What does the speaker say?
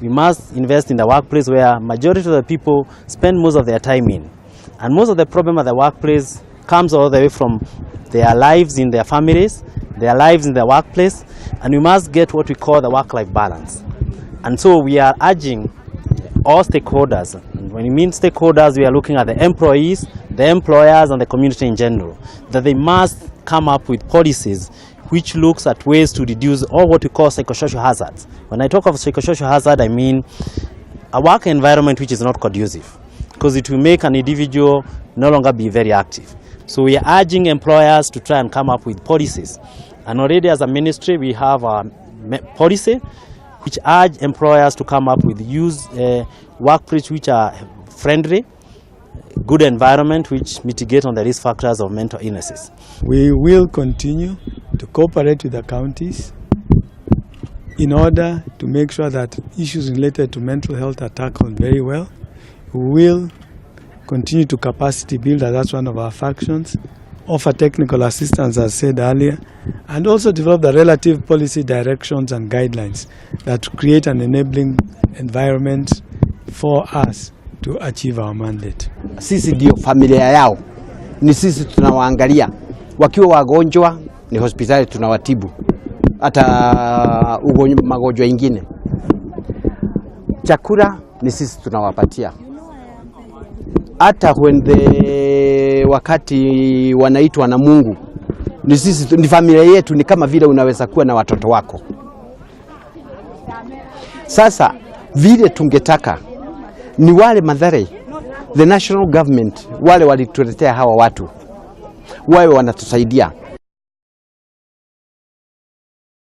We must invest in the workplace where majority of the people spend most of their time in. And most of the problem at the workplace comes all the way from their lives in their families, their lives in the workplace, and we must get what we call the work-life balance. And so we are urging all stakeholders, and when we mean stakeholders, we are looking at the employees, the employers, and the community in general, that they must come up with policies which looks at ways to reduce all what we call psychosocial hazards. When I talk of psychosocial hazard, I mean a work environment which is not conducive, because it will make an individual no longer be very active. So we are urging employers to try and come up with policies. And already as a ministry, we have a policy which urge employers to come up with use workplace which are friendly, good environment which mitigate on the risk factors of mental illnesses. We will continue to cooperate with the counties in order to make sure that issues related to mental health are tackled very well. We will continue to capacity build, as that's one of our functions, offer technical assistance, as said earlier, and also develop the relative policy directions and guidelines that create an enabling environment for us to achieve our mandate. Sisi ndio familia yao, ni sisi tunawaangalia wakiwa wagonjwa, ni hospitali tunawatibu, hata magonjwa ingine. Chakula ni sisi tunawapatia, hata when the wakati wanaitwa na Mungu ni sisi, ni familia yetu, ni kama vile unaweza kuwa na watoto wako. Sasa vile tungetaka ni wale Mathare, the national government, wale walituletea hawa watu wawe wanatusaidia.